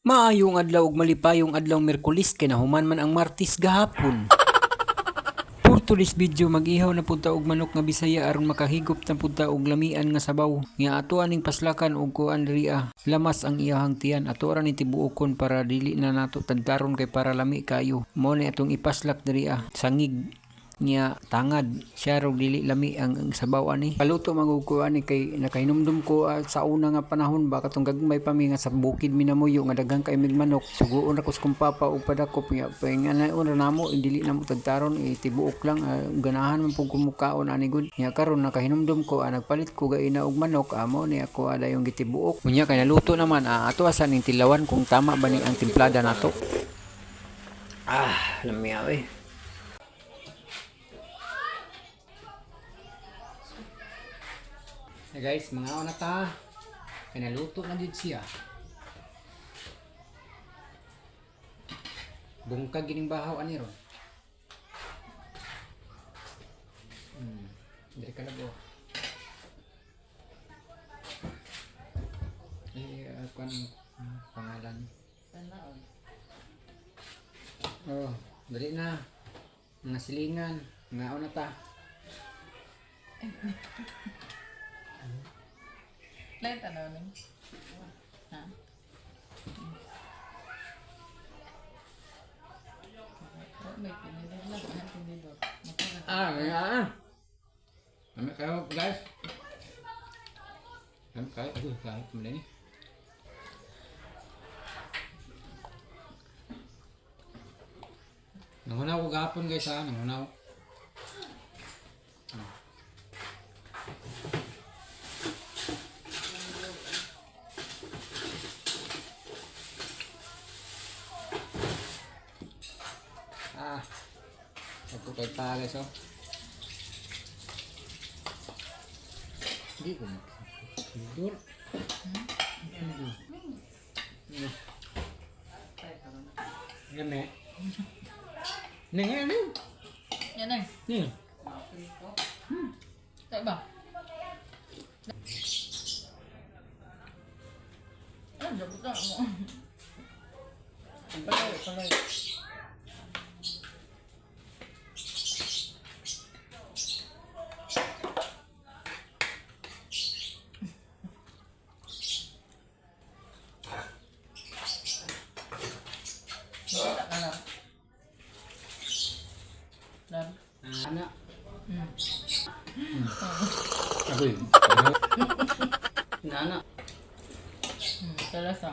Maayong adlaw ug malipayong adlaw Miyerkules kay nahuman man ang Martes gahapon. For today's video, mag-ihaw na pud ta og manok nga Bisaya aron makahigop na pud ta og lamian nga sabaw. Nga ato aning paslakan og kuan diri. Lamas ang iyahang tiyan. Ato ra ni tibuokon para dili na nato tadtaron kay para lami kayo. Mao ni atong ipaslak diri. Sangig niya tangad siya rog dili lami ang sabaw ani. Paluto magug ko ani kay nakahinumdum ko sa una nga panahon ba, katong gagmay pa mi nga sa bukid minamuyo nga daghan kay mig manok, suguon ra ko sa kong papa og padakop nga painganaon ra namo, dili namo tadtaron, tibuok lang. Ganahan man pud kumukaon ani gud. Nya karon nakahinumdum ko, nagpalit ko gaina og manok, amo ni ako adayong gitibuok. Unya kay naluto naman, ato asa ning tilawan kung tama ba ni ang timplada nato. Lamiya eh. Hey guys, mga una ta. Kay naluto na jud siya. Bungkag gining bahaw ani ron. Diri ka labo. Eh, kuan pangalan. Oh, dali na. Mga silingan, mga una ta. Lain tanaw ni. Ha? Oh, may tinidor lang. Ah, tinidor. Ah. Kami kayo, guys. Kami kayo. Aduh, kahit mula ni. Nangunaw ko gahapon, guys, ha. Nangunaw. Ah. Ako kay pa, guys, oh. Hindi ko Tidur. Yan eh. Ning yan eh. Yan ay. Ning. Tayo ba? Ay, dapat na mo. Palay, palay. Makita ka lang. Lang. Ana. Agoy. Nana. Talasa.